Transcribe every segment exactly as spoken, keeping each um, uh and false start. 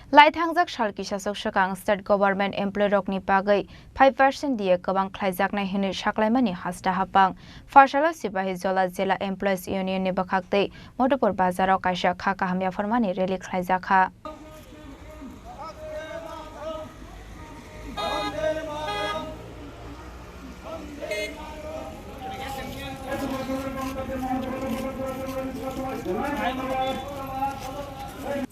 Laithangjak sal kisasok swkang state government employee rokni bagwi five percent D A kwbang khlaijaknai hwnwi saklaimani hasta hapang. Pharsalo Sipahijola Jila Employees Union ni bwkhaktwi Madhupur bazaro kaisa kha kaham yapharmani rally khlaijakha.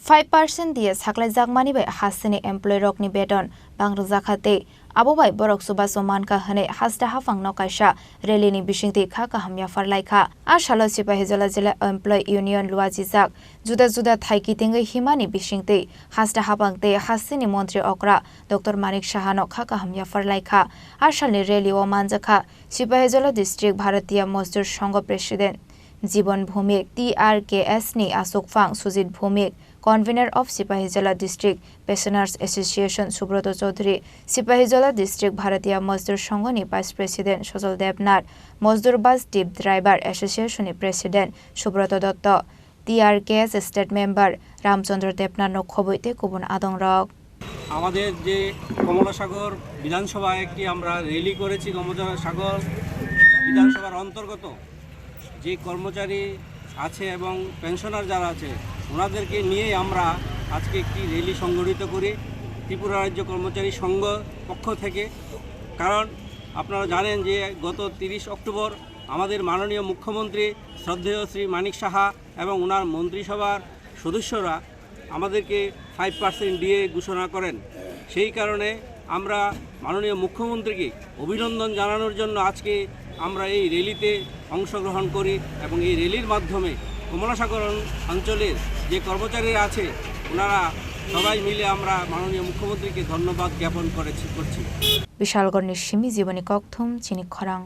Five percent D A saklaijakmani bai hasteni employee rokni beton bang rwjakha tei abo bai borok chubachu mankha hwnwi hasta haphangno kaisa rally ni bisingtwi kha kaham yapharlaikha. A salo Sipahijola Jila Employee Union luajijak juda juda thai kitingwi himani bisingtwi hasta haphang tei hasteni montri okra Doctor Manik Sahano kha kaham yapharlaikha. A salni rally o manjakha Sipahijola District Bharatiya Mazdoor Sangho President Jibon Bhumik, T R K S ni aswkphang Sujit Bhumik, Convener of Sipahijola District Pensioners Association Subroto Chaudhary, Sipahijola District Bharatiya Mazdoor Sangho ni Vice President Sojol Debnath, Mazdoor Bus Tip Driver Association ni President Subroto Dotto, T R K S State Member Ramchandra Debnath no khobwi tei kubun adongrok. আমাদের যে কমলাসাগর বিধানসভা একটি আমরা র‍্যালি করেছি, কমলাসাগর বিধানসভার অন্তর্গত যে কর্মচারী আছে এবং পেনশনার যারা আছে, ওনাদেরকে নিয়েই আমরা আজকে একটি র‍্যালি সংগঠিত করি ত্রিপুরা রাজ্য কর্মচারী সংঘ পক্ষ থেকে। কারণ আপনারা জানেন যে গত তিরিশ অক্টোবর আমাদের মাননীয় মুখ্যমন্ত্রী শ্রদ্ধেয় শ্রী মানিক সাহা এবং ওনার মন্ত্রিসভার সদস্যরা আমাদেরকে ফাইভ পার্সেন্ট ডিএ ঘোষণা করেন। সেই কারণে আমরা মাননীয় মুখ্যমন্ত্রীকে অভিনন্দন জানানোর জন্য আজকে আমরা এই র‍্যালিতে অংশগ্রহণ করি এবং এই র‍্যালির মাধ্যমে কমলাসাগর অন-, অঞ্চলের যে কর্মচারীরা আছে, ওনারা সবাই মিলে আমরা মাননীয় মুখ্যমন্ত্রীকে ধন্যবাদ জ্ঞাপন করেছি, করছি। Bishalgarh ni simi Jiboni Kokthum, chini khorang.